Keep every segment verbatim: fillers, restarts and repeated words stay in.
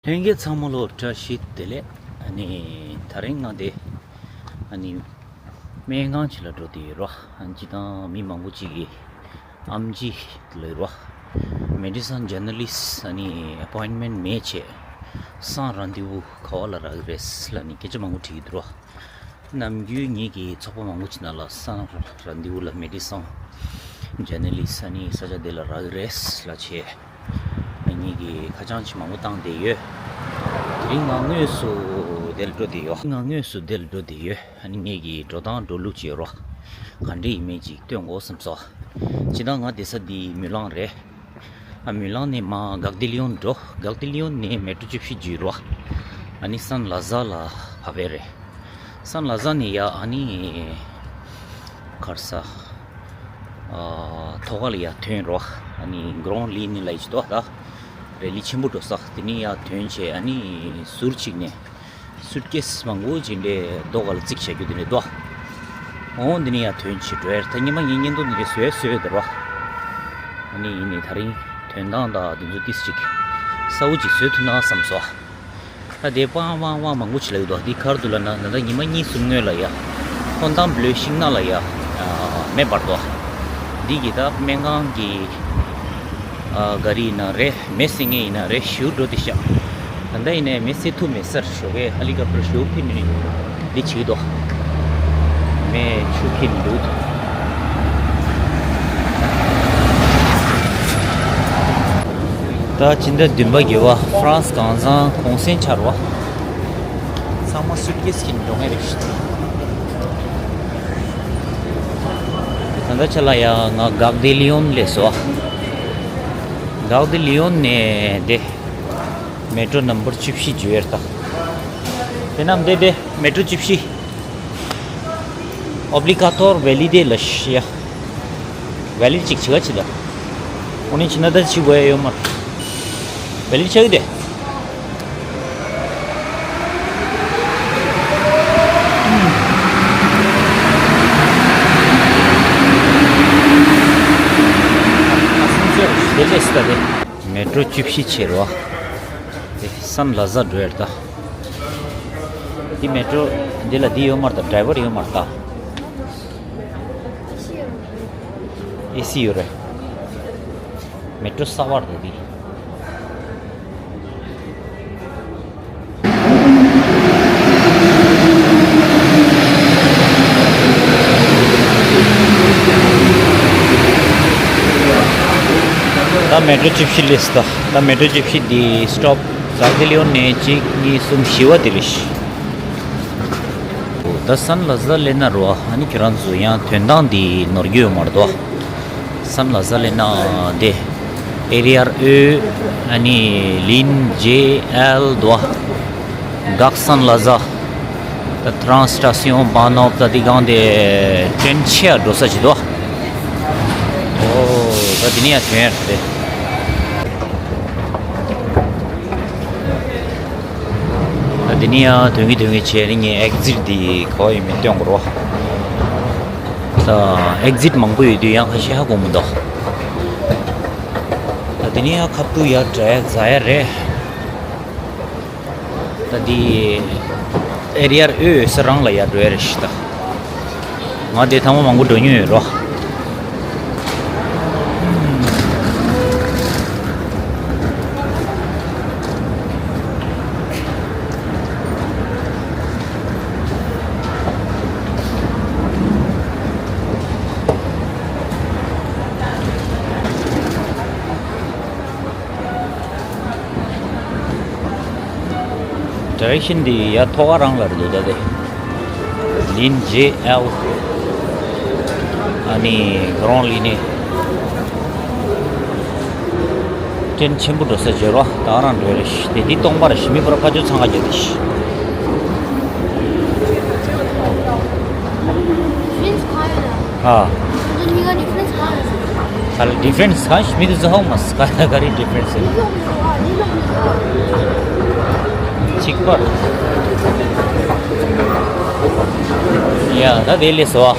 ལྷན་རྒྱས་ཚང་མ་ལོ་བཀྲ་ཤིས་བདེ་ལེགས། ཨ་ནི་དེ་རིང་ང་དེ་ཨ་ནི་སྨན་ཁང་ཅིག་ལ་འགྲོ་དེ་ཡོད་རོ། ཨ་ནི་སྤྱིར་བཏང་མི་མང་པོ་ཅིག་གིས་ཨམ་ཆི་ལབ་རོ། མེ་ཌི་སན་ཇར་ན་ལིསི་ཨ་ནི་ཨ་པོ་ཡིན་མེན་མེད་བྱས་སང་རན་དེ་བུ་ག་བ་ལ་རག་གི་རེད་ལབ་ནི་སྐད་ཆ་མང་པོ་དྲིས་ཀྱི་འདུག་རོ། ནམ་རྒྱུན་ངེད་ཀྱི་ཚོགས་པ་མང་པོ་ཅིག་ནང་ལ་སང་རན་དེ་བུ་ལ་མེ་ཌི་སན་ཇར་ན་ལིསི་ཨ་ནི་ས་ཆ་དེ་ལ་རག་གི་རེད་ལབ་བྱས། ངེད་ཀྱིས་ཁ་བྱང་ཅིག་མང་པོ་བཏང་བསྡད་ཡོད། དེ་རིང་ང་དངོས་སུ་དེ་ལ་འགྲོ་བསྡད་ཡོད། ང་དངོས་སུ་དེ་ལ་འགྲོ་བསྡད་ཡོད། ཨ་ནི་ངེད་ཀྱི་འགྲོ་སྟངས་འགྲོ་ལུགས་བྱེད་རོགས། ག་འདྲ་ཡིན་མིན་ཅིག་སྟོན་དགོས་བསམ་སོང་། ཇི་ལྟར་ང་བསྡད་ས་འདི་མུ་ལང་རེད། ཨ་མུ་ལང་ནས་མར་གག་དི་ལི་ཡོན་འགྲོ། གག་དི་ལི་ཡོན་ནས་མེ་ཊོ་བཅུ་བཞི་བརྒྱུད་རོགས། ཨ་ནི་སན་ལ་ཟ་ལ་བབས་པ་རེད། སན་ལ་ཟ་ནས་ཡར་ཨ་ནི་ག་རེ་ཟ། ཨ་ཐོག་ཁ་ལ་ཡར་ཐོན་རོགས། ཨ་ནི་གྷ་རོན་ལི་ནི་ལབ་ཀྱི་འདུག་ད། རེ་ལི་ཆེན་པོ་འགྲོ་ས་དེ་ནས་ཡར་ཐོན་བྱས་ཨ་ནི་ཟུར་གཅིག་ནས་སུཊ་ཀེ་སི་མང་པོ་ཅིག་འདྲ་རྡོ་སྒང་ལ་བརྩིགས་བཞག་རྒྱུ་དེ་འདྲ་འདུག་འོ་དེ་ནས་ཡར་ཐོན་བྱས་འགྲོ་ཡ་རེད། ད་ཉི་མ་ངའི་བརྙན་ཐུང་དེ་འདྲ་བཟོས་བཟོས་ཡོད་རོགས། ཨ་ནི་ཡིན་ནའི་དེ་རིང་ཐོན་སྟངས་དང་དེ་ཚོ་ཏིས་ཅིག་གསལ་པོ་ཅིག་བཟོ་ཐུབ་ན་བསམ་སོང་། ད་དེ་པང་པང་པང་མང་པོ་ཅིག་ལབ་ཀྱི་འདུག་འདི་ག་རེ་འདུག་ལབ་ན། ད་ལྟ་ཉི་མ་གཉིས་གསུམ་སྔོན་ལ་ཡ་ཧོན་ཏང་བློའི་ཤིང་ནགས་ལ་ཡ་མེ་འབར་འདུག་འདི་གི་ད་སྨན་ཁང་གི་ཨ་ག་རི་ཡིན་ན་རེད། མེ་སྲེག་མཁན་ཡིན་ན་རེད། ཞེ་པོ་འགྲོ་དེ་ཤག་ད་ལྟ་ཡིན་ནའི་མེ་སྲེག་ཐུབ་མེད་སར་ཞོགས་ཀས་ཧེ་ལི་ཀོབ་ཊར་ཞེ་པོ་ཕིན་ནས་འདི་བྱེད་ཀྱི་འདུག་མེ་ཆུ་ཁྱེར་འདུག་ད་ཕྱི་ཟླ་བདུན་པ་བརྒྱད་པ་ཧྥ་རན་སི་གང་བཟང་གུང་སེང་ཆགས་རེད་པ། ཚང་མ་སུཊ་ཀེ་སི་གྱིས་འགྲོ་མཁན་རེད་ཤག་ད་ལྟ་ཆ་ལ་ཡ་ང་གག་དི་ལི་ཡོན་སླེབས་སོང་། གག་དི་ལི་ཡོན་ནས་དེ་མེ་ཊོ་ནམ་བར་བཅུ་བཞི་བརྒྱུད་ཡོད་རེད་ད། དེ་ནས་དེ་དེ་མེ་ཊོ་བཅུ་བཞི། ཨོབ་ལི་ག་ཏོར་ཝེ་ལི་དེ་ལ་ཤི་ཡ། ཝེ་ལི་ཅིག་བྱེད་ག་ཅི་ད། ཨོ་ནི་ཕྱི་ན་ད་ཅི་དགོས་ཡ་ཡོད་མ་རེད། ཝེ་ལི་ཆགས་ཀྱི་དེ། དེ་ལས་སི་ད་དེ། མེ་ཊོ་བཅུ་བཞི་བྱེད་རོགས། དེ་སན་ལ་ཟ་འགྲོ་ཡ་རེད་ད། འདི་མེ་ཊོ་འདི་ལ་འདི་ཡོད་མ་རེད་ད། ཌ་རའི་ཝར་ཡོད་མ་རེད་ད། ཨེ་སི་ཡོད་རེད། མེ་ཊོ་གསར་པ་རེད་འདི། ད་མེ་ཊོ་བཅུ་བཞི་སླེབས་ད། ད་མེ་ཊོ་བཅུ་བཞི་འདི་སི་ཊོབ་གག་དི་ལི་ཡོན་ནས་གཅིག་གཉིས་གསུམ་བཞི་པ་དེ་རེད། ད་སན་ལ་ཟ་སླེབས་ན་རོ། ཨ་ནི་ཁྱེད་རང་ཚོ་ཡང་ཐོན་སྟངས་འདི་ནོར་རྒྱུ་ཡོད་མ་རེད་དོ། སན་ལ་ཟ་སླེབས་ན་དེ་ཨེ་རི་ཡར་ཨོ་ཨ་ནི་ལིན་ཇེ་ཨེལ་དོ། གག་སན་ལ་ཟ། ད་ཏྲན་སི་ཊ་སིའོན་བྷ་ནོབ་ད་འདི་སྒང་དེ་ཊེན་ཆེ་ཡ་འགྲོ་ས་ཅིག་དོ། ཨོ་ད་འདི་ནས་ཡང་ཐོན་ཡ་རེད། ད་འདི་ནས་ཡང་ཐོན་གི་ཐོན་གི་བྱས་ནས་ངས་ཨེག་ཛིཊ་འདི་ག་པར་ཡོད་མེད་སྟོན་དགོས་རེད་པ། ད་ཨེག་ཛིཊ་མང་པོ་ཡོད་དུས་ཡང་ཁ་ཤས་ཧ་གོ་མི་འདུག་ད་འདི་ནས་ཡང་ཁ་ཐུག་ཡར་འགྲོ་ཡ་འཛེག་ཡ་རེད། ད་འདི་ཨེ་རི་ཡར་ཨོ་ཡོད་ས་རང་ལ་ཡར་འགྲོ་ཡ་རེད་ཤག་ད། ང་དེ་ཐེངས་མ་མང་པོ་འགྲོ་མྱོང་ཡོད་རོ། ཌའི་རེག་ཤན་འདི་ཡར་ཐོག་ཁ་རང་ལ་རེད་འདུག་ད་དེ། ལིན་ཇེ་ཨེལ། ཨ་ནི་གྷ་རོན་ལི་ནས་ཊེན་ཆེན་པོ་འགྲོ་ས་བརྗོད་རོགས། ད་རང་འགྲོ་རེད། དེ་འདི་སྟོང་པ་རེད། མི་ཕར་ཕར་ཚུར་འཚང་ཁ་རྒྱག་དེ། ཨ། ད་ལ་ཌི་ཕ་རེན་སི་གང་ཞིག་མི་དེ་ཚོ་ཧོང་མ་སི་ཀ་ལ་ག་རེ་ཌི་ཕ་རེན་སི་ཡིན། གཅིག་པ། ཡ་ད་དེ་ལས་སོ།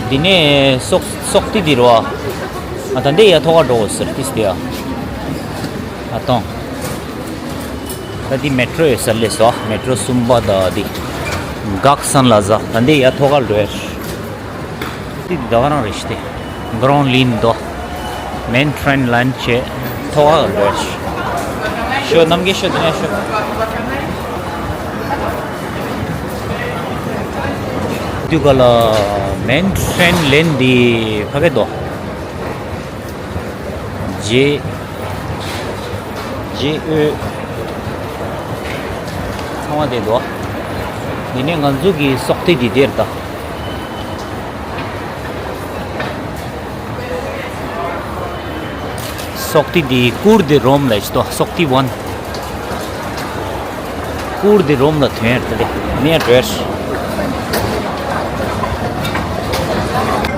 འདི་ནས་སོག་སོག་ཏི་འདི་རོ། ཨ་ད་འདི་ཡ་ཐོག་ཁ་འགྲོ་ཟེར་ཏིས་དེ་ཡ། ཨ་ཏོང་། ད་འདི་མེ་ཊོ་ཡོད་ས་སླེབས་སོང་། མེ་ཊོ་སུམ་པ་དང་འདི་གག་སན་ལ་ཟ། ད་འདི་ཡ་ཐོག་ཁར་འགྲོ་ཡ། འདི་ད་ག་རང་རེད་ཤི་སྟེ། གྷ་རོན་ལིན་དོ། མེན་ཊེན་ལན་བྱས་ཐོག་ཁར་འགྲོ་ཡ། ཤོ་ནམ་གྱི་ཤོ་དེ་ནས་ཤོ། འདི་ག་ལ་མེན་ཊེན་ལན་འདི་ཕ་གི་དོ། ཇེ། ཇེ་ཨོ། ཚང་མ་དེ་འདུག་འདི་ནས་ང་ཚོ་གི་སོག་ཏི་འདི་དེར་ད། སོག་ཏི་འདི་ཀུར་དེ་རོམ་ལ་ཅི་དོ། སོག་ཏི་ཝན། ཀུར་དེ་རོམ་ལ་ཐོན་ཡར་དེ་ནས་བྲོས།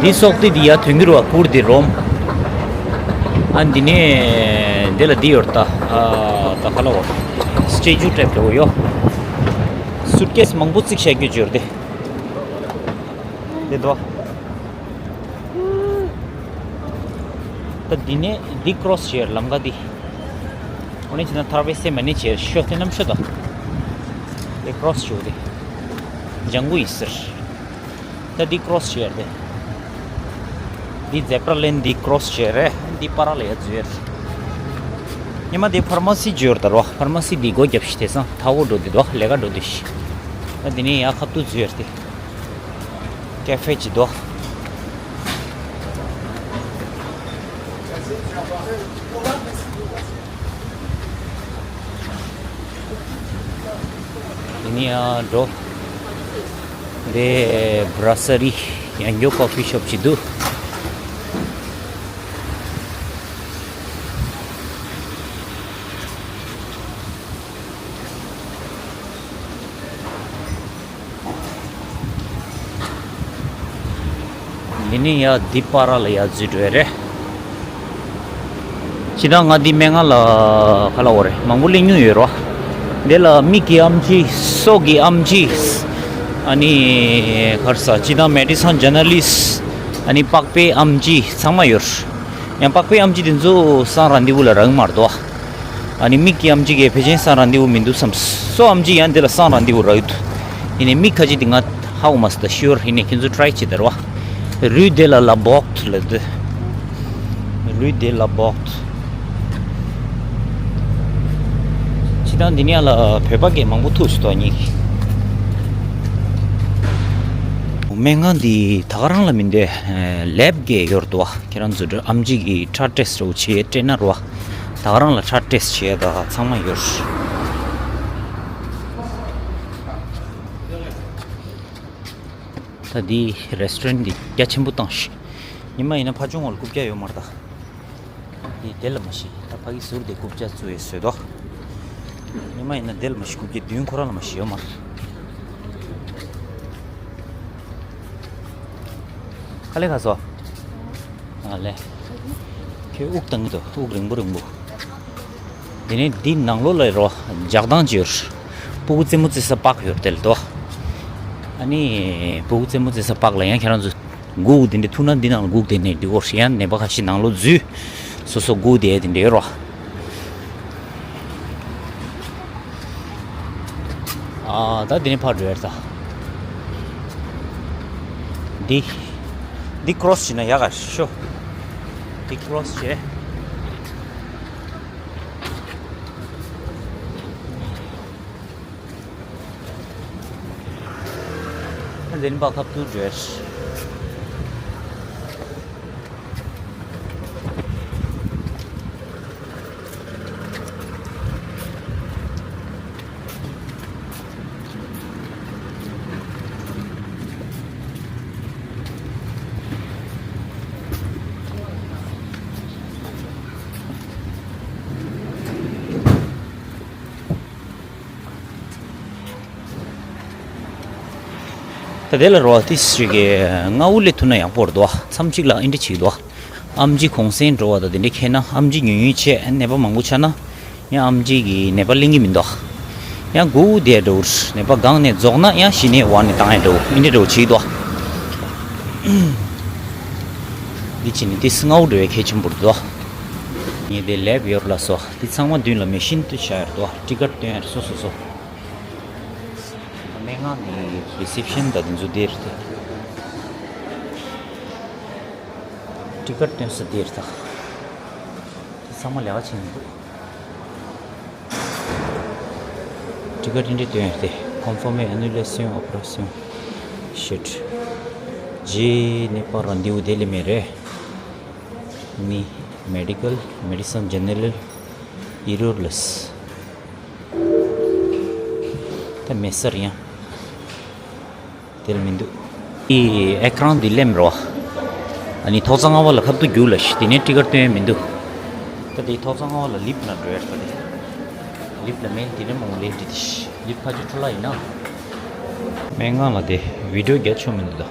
འདི་སོག་ཏི་འདི་ཡར་ཐོན་གྱི་རེད་བ། ཀུར་དེ་རོམ། ཨ་འདི་ནས་འདི་ལ་འདི་ཡོད་ད། ཨ་ད་ག་ལ་བ། སི་ཊེ་ཅུ་ཊའིབ་འདྲ་བོ་ཡོད། སུཊ་ཀེས་མང་པོ་བརྩིགས་བཞག་རྒྱུ་ཅིག་ཡོད་རེད་དེ། འདི་དོ། ད་འདི་ནས་འདི་ཀྲོ་སི་བྱས་ལམ་ཁ་འདི། འོ་ནས་ཕྱིན་ན་ཐར་པའི་སེམས་མ་ཎི་བྱས་ཤོག་དེ་རྣམ་ཤོ་དང་། དེ་ཀྲོ་སི་བྱས་ཏེ། ལྗང་གུ་ཡིན་ཟེར། ད་འདི་ཀྲོ་སི་བྱས་ཏེ། འདི་ཛེབ་ར་ལེན་འདི་ཀྲོ་སི་བྱས་རེད། འདི་པ་ར་ལ་ཡ་འཛུལ་རེད། ཉི་མ་དེ་ཕར་མ་སི་འབྱོར་ད་རོ། ཕར་མ་སི་འདི་སྒོ་བརྒྱབ་ཤི་དེ་སང་ཐ་བོ་འགྲོ་དེ་དོ། ལས་ཀ་འགྲོ་དེ་ཤི། ད་འདི་ནས་ཡ་ཁ་ཏུ་འཛུལ་རེད་དེ། ཀེ་ཧྥེ་ཅིག་འདུག་དེ་ནས་ཡར་འགྲོ། འདི་བྷ་ར་སེ་རི་ཡང་སྐྱར་ཀོ་ཕི་ཤོབ་ཅིག་འདུག་འདི་ནས་ཡར་འདི་པ་ར་ལ་ཡར་འཛུལ་འགྲོ་ཡ་རེད། སྤྱིར་བཏང་ང་འདི་སྨན་ཁང་ལ་ག་ལ་འོ་རེད། མང་པོ་སླེབས་མྱོང་ཡོད་རོ། འདི་ལ་མིག་གི་ཨེམ་ཆི། སོག་གི་ཨེམ་ཆི། ཨ་ནི་ག་རེ་ཟ། སྤྱིར་བཏང་མེ་ཌི་སན་ཇར་ན་ལིསི། ཨ་ནི་པགས་པའི་ཨེམ་ཆི་ཚང་མ་ཡོད། ཡང་པགས་པའི་ཨེམ་ཆི་དེ་ཚོ་སང་རན་དི་བུ་ལ་རག་མ་རེད་དོ། ཨ་ནི་མིག་གི་ཨེམ་ཆི་གི་ཕལ་ཆེར་སང་རན་དི་བུ་མི་འདུག་བསམ། སོག་ཨེམ་ཆི་ཡང་འདི་ལ་སང་རན་དི་བུ་རག་ཡོད། ཡིན་ནའི་མིག་ཁ་ཅིག་དེ་ང་ཧ་གོ་མ་སོང་ད། ཤུར་ཡིན་ནའི་ཁྱེད་ཚོ་ཊ་རའི་བྱེད་དར་བ། རུས་དེ་ལ་ལ་བོག་ལ་དེ། རུས་དེ་ལ་བོག་སྤྱིར་བཏང་འདི་ནས་ལ་བོད་པ་གི་མང་པོ་ཐུག་སོང་དོ་ཉིག་སྨན་ཁང་འདི་ད་ག་རང་ལ་མི་འདུག་ལེབ་གི་ཡོད་རེད་དོ། ཁྱེད་རང་ཚོ་ཨེམ་ཆི་གི་ཁྲག་ཊེ་སི་འདྲ་བོ་བྱེད་སྤྲད་ན་རོ། ད་ག་རང་ལ་ཁྲག་ཊེ་སི་བྱེད་ད་ཚང་མ་ཡོད། ད་འདི་རེ་སི་ཊོ་རན་འདི་རྒྱ་ཆེན་པོ་བཏང་ཤག་ཉི་མ་ཡིན་ན་ཕར་ཕྱོགས་ངོ་ལ་རྐུབ་བཀྱག་ཡོད་མ་རེད་ད། འདི་དེ་ལ་མ་ཤི། ད་ཕ་གི་ཟུར་དེ་རྐུབ་བཀྱག་བཙུགས་ཡོད་བཟོས་དོ། ཉི་མ་ཡིན་ན་དེ་ལ་མ་ཤི། རྐུབ་བཀྱག་མདུན་ཁོ་རང་ལ་མ་ཤི་ཡོད་མ་རེད། ཁ་ལེ་ཁ་སོ། ཨ་ལེ། ཁྱོད་དབུགས་བཏང་གི་འདུག་དབུགས་རིང་པོ་རིང་པོ། དེ་ནས་འདི་ནང་ལོགས་ལ་རོ། ལྗགས་སྡང་ཅིག་ཡོད། སྤུ་གུ་རྩེད་མོ་རྩེ་ས་པག་ཡོད་དེ་ལ་དོ། ཨ་ནི་སྤུ་གུ་རྩེད་མོ་རྩེ་ས་པག་ལ་ཡང་ཁྱེད་རང་ཚོ་སྒུག་དེ་འདྲ་ཐུག་ན་འདི་ནང་ལ་སྒུག་དེ་ནས་འདི་འོར་ཡང་ནད་པ་ཁ་ཤས་ནང་ལོགས་འཛུལ། སོ་སོ་སྒུག་དེ་དེ་འདྲ་ཡོད་རོ། ཨ་ད་དེ་ནས་ཕར་འགྲོ་ཡར་ད། འདི། འདི་ཀྲོ་སི་བྱས་ན་ཡག་ག་ཤོ། འདི་ཀྲོ་སི་བྱས། འདི་ནས་ཕར་ཁ་ཐུག་འགྲོ་ཡར། ད་དེ་ལ་རོ་ཏི་ཞིག་གི་སྔ་བོ་ལས་ཐུག་ན་ཡག་པོ་རེད་དོ། མཚམས་གཅིག་ལ་ཨིན་དྲི་ཆིག་དོ། ཨམ་ཆི་གུང་སེང་འགྲོ་བ་དང་དེ་འདྲ་ཁེལ་ན། ཨམ་ཆི་ཉུང་ཉུང་བྱས་ནད་པ་མང་པོ་ཆགས་ན། ཡང་ཨམ་ཆི་གི་ནད་པ་ལེན་གི་མི་འདུག་ཡང་སྒུག་བསྡད་འགྲོ། ནད་པ་སྒང་ནས་རྫོགས་ན་ཡང་གཞི་ནས་བར་ནས་བཏང་ཡ་འགྲོ། ཨིན་དྲི་འགྲོ་ཆིག་དོ། འདི་ཕྱིན་ནས་ཏི་སི་སྔ་བོ་འགྲོ་བའི་གལ་ཆེན་པོ་རེད་དོ། ངས་དེ་ལེབ་ཡོད་ལ་སོ། དེ་ཚང་མ་མདུན་ལ་མེ་ཤིན་དུ་བཞག་ཡོད་དོ། ཊི་ཀཊ་སྟོན་ཡར་སོ་སོ་སོ། སྨན་ཁང་གི་རི་སེབ་ཤན་དང་དེ་ཚོ་དེར་དེ། ཊི་ཀཊ་སྟོན་ས་དེར་ད། དེ་ཚང་མ་ལས་ཀ་བྱེད་མི་འདུག་ཊི་ཀཊ་འདི་འདྲ་སྟོན་ཡོད་དེ། Confirmation annulation opération chute. J'ai ne pas rendez-vous délai མེད་རེད། ནི་མེ་ཌི་ཀལ་མེ་ཌི་སན་ཇེ་ནེ་རལ་ཨི་རོར་ལེས། ད་མེད་ས་རེད་ཡང་། དེར་མི་འདུག་ཨི་ཨེ་ཀ་རན་འདི་ལེམ་རོ། ཨ་ནི་ཐོག་བརྩེགས་ལྔ་པ་ལ་ཁ་ཐུག་རྒྱུགས་ལ་ཤི། དེ་ནས་ཊི་ཀཊ་སྟོན་ཡས་མི་འདུག་ད་དེ་ཐོག་བརྩེགས་ལྔ་པ་ལ་ལིབ་ན་འགྲོ་ཡ་རེད་པ་དེ། ལིབ་ལ་མེད་དེ་རིང་མོ་ལེན་འདྲི་དེ་ཤི། ལིབ་ཕ་ཆུ་འཕྲོ་ལ་ཡིན་ན། སྨན་ཁང་ལ་དེ་བི་ཌི་ཡོ་རྒྱག་ཆོག་མི་འདུག་ད་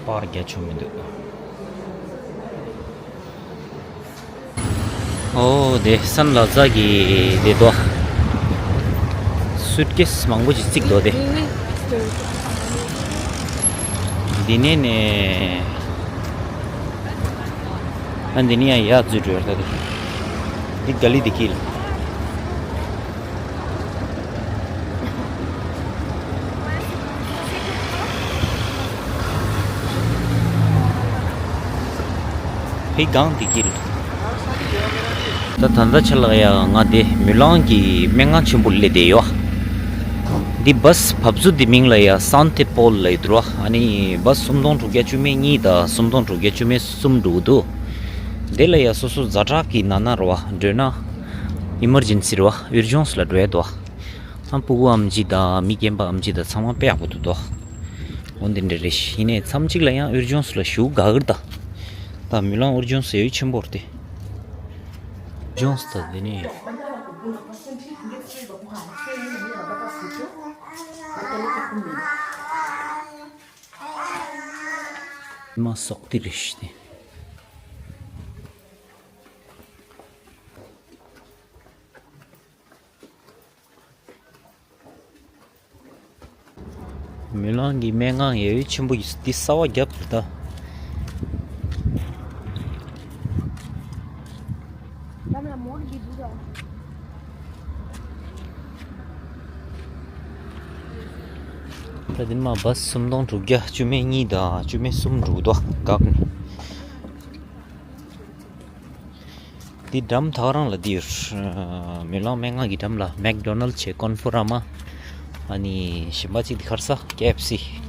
པར་རྒྱག་ཆོག་མི་འདུག་ཨོ་དེ་སན་ལ་ཛ་གི་དེ་དོ། སུཊ་ཀེས་མང་པོ་ཅིག་བརྩིགས་འདུག་དེ། འདི་ནས་ནས། ཨ་འདི་ནས་ཡང་ཡར་འཛུལ་འགྲོ་ཡ་ད་དེ། འདི་ག་ལི་འདི་ཀིལ། ཕི་གང་དེ་ཀིལ། ད་ད་ལྟ་ཆ་ལག་ཡ་ང་དེ་མུ་ལང་གི་སྨན་ཁང་ཆེན་པོ་སླེབས་བསྡད་ཡོད། འདི་བཱས་བབས་ཚུལ་འདི་མིང་ལ་ཡ་སན་ཏེ་པོལ་ལ་ཡོད་འདུག་ར། ཨ་ནི་བཱས་སུམ་སྟོང་དྲུག་བརྒྱ་བཅུ་མེད་གཉིས་དང་སུམ་སྟོང་དྲུག་བརྒྱ་བཅུ་མེད་གསུམ་འགྲོ་གི་འདུག་དེ་ལ་ཡ་སོ་སོ་ཛ་དྲག་གི་ན་ན་ར་བ་འགྲོ་ན་ཨི་མར་ཇེན་སི་ར་བ་ཨུར་ཇེན་སི་ལ་འགྲོ་ཡ་འདུག་ཨ་ཕྲུ་གུ་ཨམ་ཆི་དང་མི་རྒན་པ་ཨམ་ཆི་དང་ཚང་མ་དཔེ་ཡག་པོ་འདུག་དོ། འོ་འདི་འདྲ་རེད་ཤི། ཡིན་ནའི་མཚམས་གཅིག་ལ་ཡང་ཨུར་ཇེན་སི་ལ་ཞུ་དགའ་གི་རེད་ད། ད་མུ་ལང་ཨུར་ཇེན་སི་ཡ་ཡུལ་ཆེན་པོ་རེད་དེ། ཨུར་ཇེན་སི་ད་འདི་ནས། མ་སོག་ཏི་རེད་ཤི་དེ། མུ་ལང་གི་སྨན་ཁང་ཡ་ཡུལ་ཆེན་པོ་ཡིན་འདི་གསར་པ་བརྒྱབ་རེད་ད། ད་འདི་མ་བཱས་སུམ་སྟོང་དྲུག་བརྒྱ་བཅུ་མེད་གཉིས་དང་བཅུ་མེད་གསུམ་འགྲོ་གི་འདུག་བ་འགག་ནས། འདི་འགྲམ་ཐག་རང་ལ་འདི་ཡོད། མུ་ལང་སྨན་ཁང་གི་འགྲམ་ལ་མེག་ཌོ་ནལ་བྱས། ཀོན་ཕུ་ར་མ། ཨ་ནི་གཞན་པ་གཅིག་འདི་ཁར་ས་ཀེ་ཨེཕ་སི།